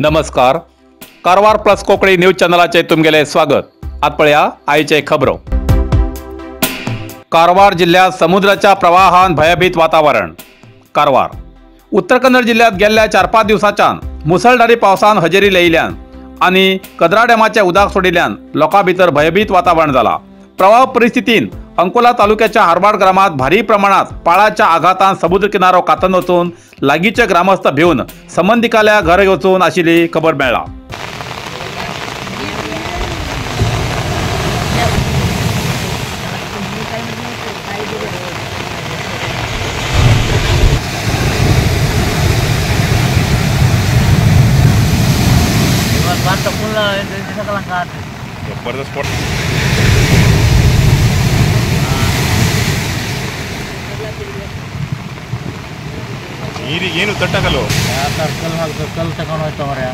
नमस्कार, Karwar plus Konkani news चॅनलाचे तुमगेले स्वागत। आत पळया आयचे खबरो। कारवार जिल्ह्यात समुद्राच्या प्रवाहान भयभीत वातावरण। कारवार उत्तर कन्नड जिल्ह्यात गेल्ल्या 4-5 दिवसाच्यान मुसळधारी पावसान हजेरी लयिल्ल्यान आनी कदरा डॅमाचे उदक सोडिल्ल्यान लोकां भितर भयभीत वातावरण जाला। प्रवाह परिस्थितीन अंकोला तालुक्याच्या हारवाड ग्रामात भारी प्रमाणात पाळाच्या आघातान समुद्र किनारो कातन वचून लागीचे ग्रामस्थ भिवन संबंधिकाल्या घर वचून आशिल्ली खबर मेळ्ळा। ಏನು ತಟ್ಟಕಲ್ಲು ಕಲ್ಲು ಹಾಕ್ಬೇಕು, ಕಲ್ಲು ತಗೊಂಡು ಹೋಯ್ತವ್ರೆ.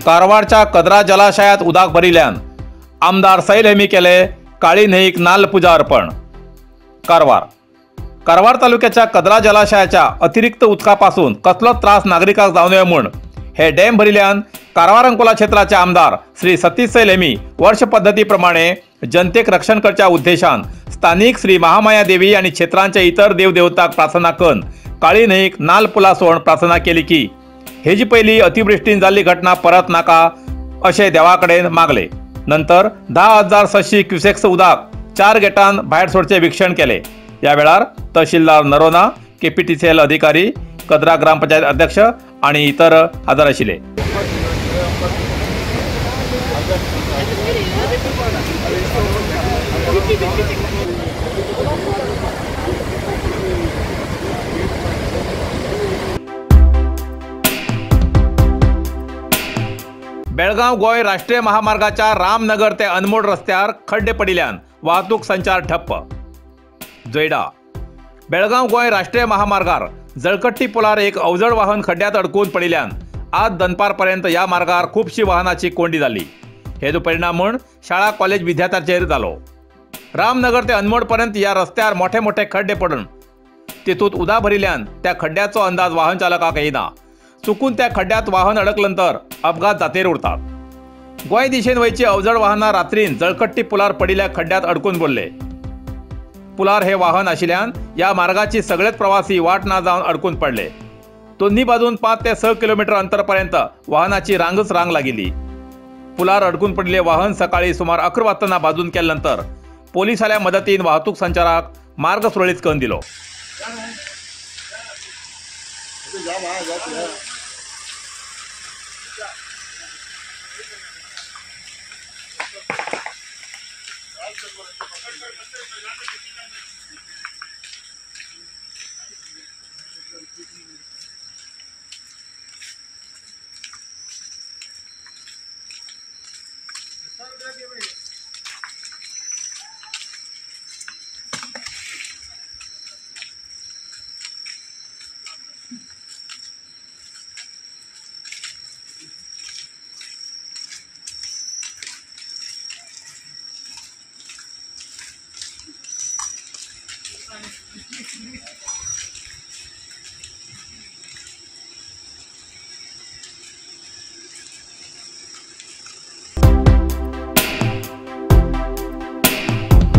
कारवारच्या कदरा जलाशयात उदक भरिल्ल्यान आमदार सैल हेमी केले काळी न्हंयेक नाल्ल पुजा अर्पण। कारवार कारवार तालुक्याच्या कदरा जलाशयाच्या अतिरिक्त उदकापासून कसलोच त्रास नागरिकांक जावं नये म्हूण हे डॅम भरिल्ल्यान कारवार अंकोला क्षेत्राचे आमदार श्री सतीश सैल हेमी वर्ष पद्दती प्रमाणे जनतेक रक्षण करच्या उद्देशान स्थानिक श्री महामाया देवी आनी क्षेत्रांचे इतर देवदेवताक प्रार्थना करून काळी न्हंयेक नाल्ल पुला सोडून प्रार्थना केली की हेजी पयली अतिवृष्टीन जाल्ली घटना परत नाका अशें देवा कडेन मागले। नंतर 10,600 क्युसेक्स उदक 4 गेटान भायर सोडचे वीक्षण केले। या वेळार तहसीलदार नरोना, केपीटीसीएल अधिकारी, कदरा ग्रामपंचायत अध्यक्ष आनी इतर हजर आशिल्ले। बेळगांव गोंय राष्ट्रीय महामार्गाच्या रामनगर ते अनमोड रस्त्यार खड्डे पडिल्ल्यान वाहतूक संचार ठप्प। जोयडा बेळगांव गोंय राष्ट्रीय महामार्गार जळकट्टी पुलार एक अवजड वाहन खड्ड्यात अडकून पडिल्ल्यान आज दनपारपर्यंत या मार्गार खूबशी वाहनाची कोंडी जाली। हेजो परिणाम म्हूण शाळा कॉलेज विद्यार्थ्यांचेर जालो. रामनगर ते अनमोड पर्यंत ह्या रस्त्यार मोठे मोठे खड्डे पडून तेतूंत उदक भरिल्ल्यान त्या खड्ड्याचो अंदाज वाहन चालकाक येना. चुकून त्या खड्ड्यात वाहन अडकलं तर अपघात जातेर उरतात. गोंय दिशेन वयची अवजड वाहनां रात्रीन जळकट्टी पुलार पडिल्ल्या खड्ड्यात अडकून पडले. पुलार हे वाहन आशिल्ल्यान ह्या मार्गाची सगळेच प्रवासी वाट ना जावन अडकून पडले. दोन्ही बाजून 5 ते 6 किलोमीटर अंतरपर्यंत वाहनाची रांगच रांग लागिल्ली. पुलार अडकून पडिल्ले वाहन सकाळी सुमार 11 वाजताना बाजून केल्यानंतर पोलिसांच्या मदतीन वाहतूक संचाराक मार्ग सुरळीत करून दिलो.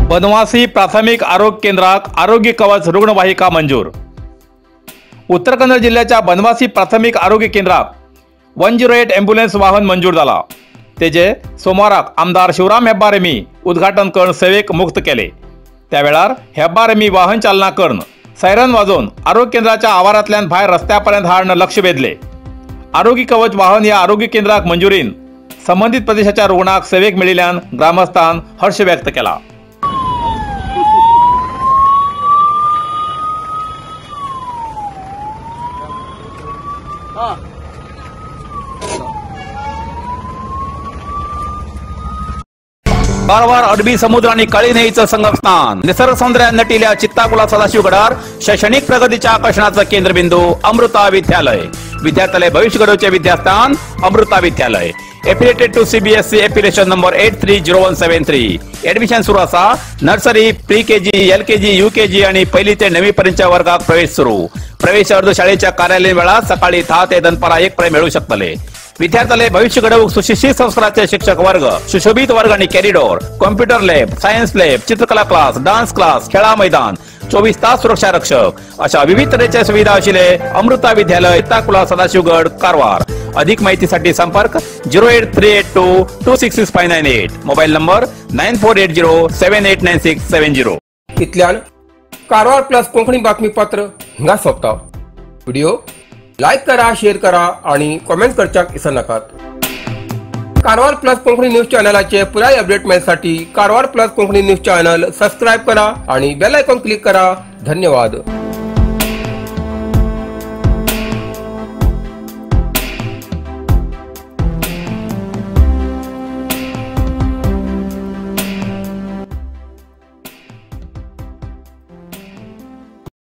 बनवासी प्राथमिक आरोग्य केंद्राक आरोग्य कवच रुग्णवाहिका मंजूर. उत्तर कन्नड जिल्ह्याच्या बनवासी प्राथमिक आरोग्य केंद्राक 108 ॲम्ब्युलन्स वाहन मंजूर जाला. तेजे सोमवाराक आमदार शिवराम हेब्बार हेमी उद्घाटन करून सेवेक मुक्त केले. त्या वेळार हेब्बार हेमी वाहन चालना करून सायरन वाजोवन आरोग्य केंद्राच्या आवारांतल्यान भायर रस्त्यापर्यंत हाडून लक्ष वेधले. आरोग्य कवच वाहन ह्या आरोग्य केंद्राक मंजुरीन संबंधित प्रदेशाच्या रुग्णाक सेवेक मेळिल्ल्यान ग्रामस्थान हर्ष व्यक्त केला. कारवार अरबी समुद्र आणि काळी न्हंयेचं संगमस्थान, निसर्ग सौंदर्यात नटिल्या चित्ताकुला सदाशिवगडार शैक्षणिक प्रगतीच्या आकर्षणाचं केंद्रबिंदू अमृता विद्यालय. विद्यार्थ्यालय भविष्य घडवचे विद्यास्थान Amrita Vidyalaya. Affiliated to CBSE affiliation number 830173. Admission सुरू असा. Nursery, pre KG, LKG, UKG आणि पहिली ते 9वी पर्यंतच्या वर्गात प्रवेश सुरू. प्रवेश अर्ज शाळेच्या कार्यालयीन वेळात सकाळी 10 ते दनपारा 1 पर्यंत मिळू शकतले. विद्यार्थ्याले भविष्य घडवूक सुशिक्षित संस्काराचे शिक्षक वर्ग, सुशोभित वर्ग आणि corridor, computer lab, science lab, चित्रकला क्लास, डान्स क्लास, खेळा मैदान, 24 तास सुरक्षा रक्षक अशा विविध तऱ्हेच्या सुविधा असलेले अमृता विद्यालय, ताकुला, सदाशिवगड, कारवार. अधिक माहितीसाठी संपर्क 08382 266598, मोबाईल नंबर 9480 789670. इतल्यान कारवार प्लस कोंकणी बातमीपत्र हिंगा सोंपता. व्हिडिओ लायक करा, शेअर करा आणि कॉमेंट करच्याक विसरनाकात. कारवार प्लस कोंकणी न्यूज चॅनलाचे पुराय update मेळसाठी Karwar plus Konkani news channel subscribe करा आणि बेल आयकॉन क्लिक करा. धन्यवाद.